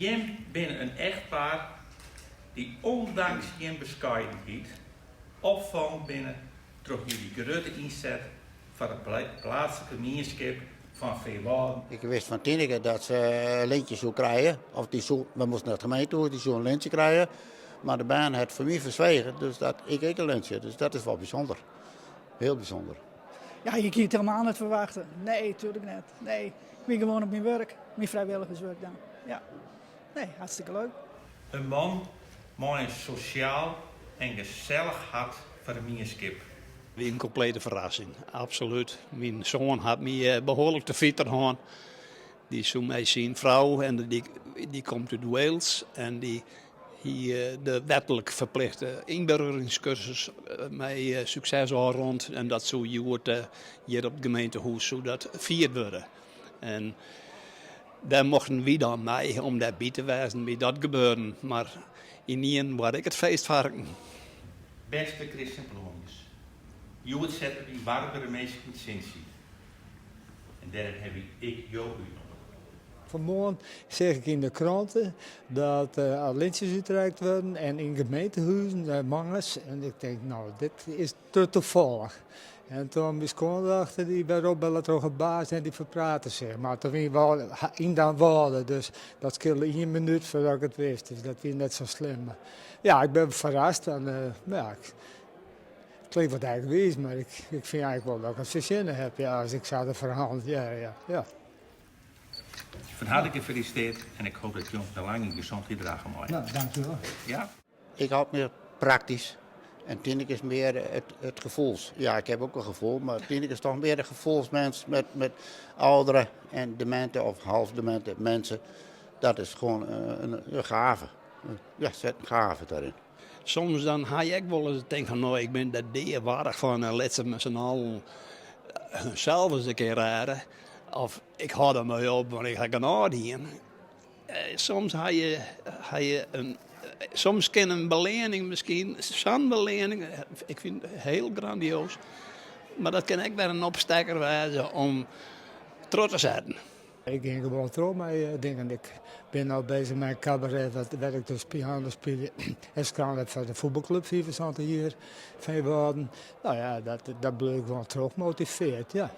Jim binne in echtpaar dy't ûndanks jim beskeidenheid opfallen binne troch jullie grutte ynset foar de pleatslike mienskip fan Feanwâlden. Ik wist fan Tineke dat se in lintje soe krije, of dy soe, we moasten nei it gemeentehûs, dy soe in lintsje krije. Mar de bern hat foar my ferswege, dus dat ik ek in lintsje. Dus dat is wol bysûnder. Hiel bysûnder. Ja, je kin it helemaal net ferwachte. Nee, tuerlik net. Nee, ik wie gewoan op myn wurk, myn frijwilligerswurk dan. Ja, nee, hartstikke leuk. In man mei in sosjaal en gesellich hart foar de mienskip. Wie in komplete ferrassing, absolút. Myn soan hat my behoarlik te fiter hân. Dy soe mei syn frou en dy komt út Wales en dy hie de wetlik ferplichte ynburgeringskursus mei sukses ôfrûn en dat soe hjoed hjir op it gemeentehûs soe dat fierd wurde. En dêr mochten wy dan mei om dêr by te wêzen by dat gebeuren, mar ynienen waard ik it feestvarken. Bêste Christian Polonius, hjoed sette wy warbere minsken it sintsje. En dêrom hawwe ik jo útnûge. Fan 'e moarn seach ik yn de krante dat der lintsjes útrikt wurden en yn gemeentehuzen mangers. En ik tink, no, dit is te tafallich. En toen myn skoandochter dy wer opbelle troch de baas en dy ferprate sich. Mar toen wie wel yn Damwâlde, dus dat skeelde ien minút foardat ik it wist. Dus dat wie net sa slim. Mar ja, ik bin ferrast en ja, ik klinkt wat eigenwiis, mar ik fyn eigentlik wol dat ik it fertsjinne haw, ja, as ik sa de ferhalen hear, ja. Ja. Fan harte gefelisiteerd en ik hoop dat jo noch lang yn gesondheid drage meie. No, dankjewol. Ja. Ik hâld mear praktysk en Tineke is mear it gefoels. Ja, ik haw ek in gefoel, mar Tineke is toch mear de gefoelsmens met âldere en demente of halfdemente minsken. Dat is gewoan in gave. Ja, sit in gave dêryn. Soms dan ha je ek wolris tink fan no ik bin der dea warch fan en lit se mei syn allen sels ris in kear rêde. Of ik hâld der mei op, want ik ha genôch dien. Soms ha je, ha je in, soms kin in beleanning miskien, sa'n beleanning, ik fyn it hiel grandioas, mar dat kin ek wer in opstekker wêze om troch te setten. Ik gean gewoan troch mei dingen. Ik bin no bezich mei in kabaret wêr't ik dus piano spylje en skreaun heb foar de fuotbalklup 75 jier Feanwâlden. No ja, dat bliuw ik gewoan troch motiveard, ja.